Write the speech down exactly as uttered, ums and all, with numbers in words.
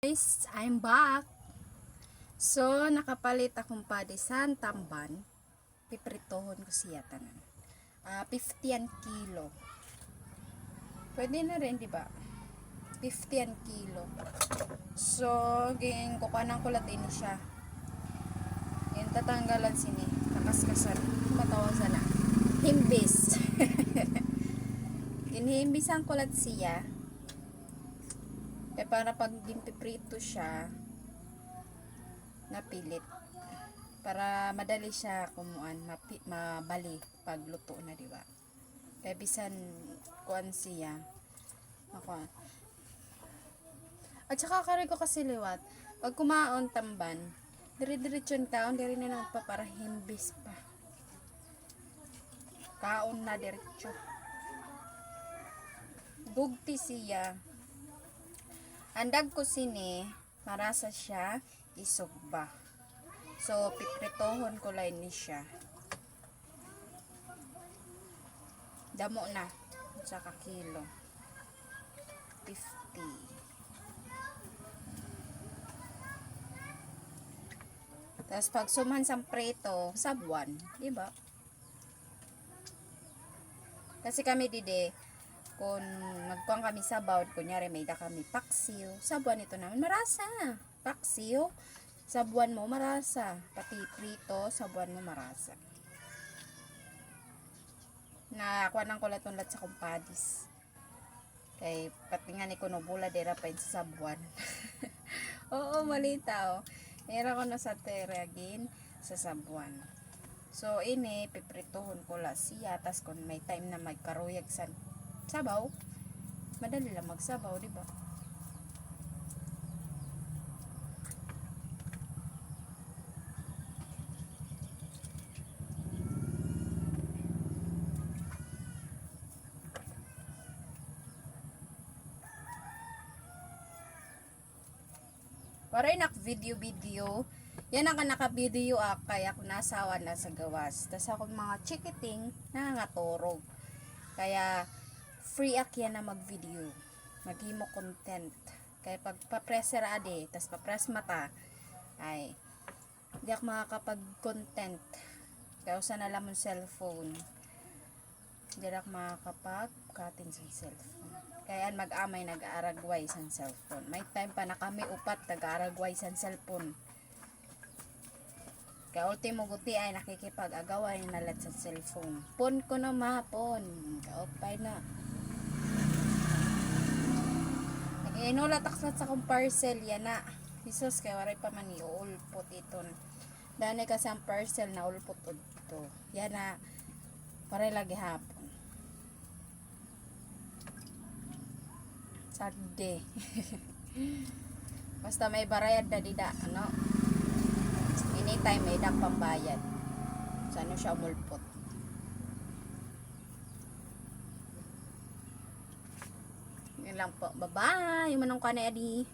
Guys, I'm back. So, nakapalit ako hin padis han tamban. Pipritohon ko siya tanan. Ah, fifty an kilo. Pwede na rin, di ba? Fifty an kilo. So, ginkukuanan ko la ini siya. Gintatanggalan sini. Nakaskasan. Matawa sana. Himbis. Ginhimbisan ko la siya. Kay para pag ginpiprito siya, napilit. Para madali siya kumuan, mapi-, mabali pag luto na, di ba? Kay bisan kuan siya, makuan. At saka kari ko kasi liwat, pag kumaon tamban, dire-diretso an kaon, diri na nagpaparahimbis pa. Kaon na diretso. Gugti siya. An dagko sini, marasa siya isugba. So, pipritohon ko la ini siya. Damo na. Usa ka kilo. Fifty. Tas pag sumhan san prito, sabwan, di ba? Kasi kami didi, kon nagkuan kami sabaw, kunyari may-ada kami paksiw, sabwan ito naman, marasa. Paksiw, sabwan mo, marasa. Pati prito, sabwan mo, marasa. Nakuanan ko la iton la sa kumpadis. Kay pati ngani kuno bola dira pa in sasabwan. Oo, malitaw. Ira kuno sa teragin sasabwan. So, ini, pipritohon ko la siya. Tas kon may time na magkaruyag san sabaw, madali la magsabaw, di ba? Waray nak video-video. Yana nga naka-video ak, kay akon asawa na sa gawas. Tas akon mga chikiting nangangaturog. Kaya free ak yana mag-video. Maghimo content. Kay pag pa-press hira adi, tas pa-press mata, ay, di ak makakapag-content. Kay usa na la mon cellphone. Diri ak makakapag-cutting san cellphone. Kay an mag-amay nag-aaragway san cellphone. May time pa na kami upat nag-aaragway san cellphone. Kay ultimo gutiay nakikipag-agaway na la san cellphone. Pon kuno, ma, pon. Kaupay na. Nag-inulat ak sa akon parcel, yana. Jesus, kay waray pa man iulpot iton. Danay kasi an parcel naulpot udto. Yana, waray la gihapon. Sagdi. Basta may barayad na dida, ano? Anytime may-ada pambayad. San-o siya umulpot. Yun lang po. Bye-bye. Yung manong kanay adi.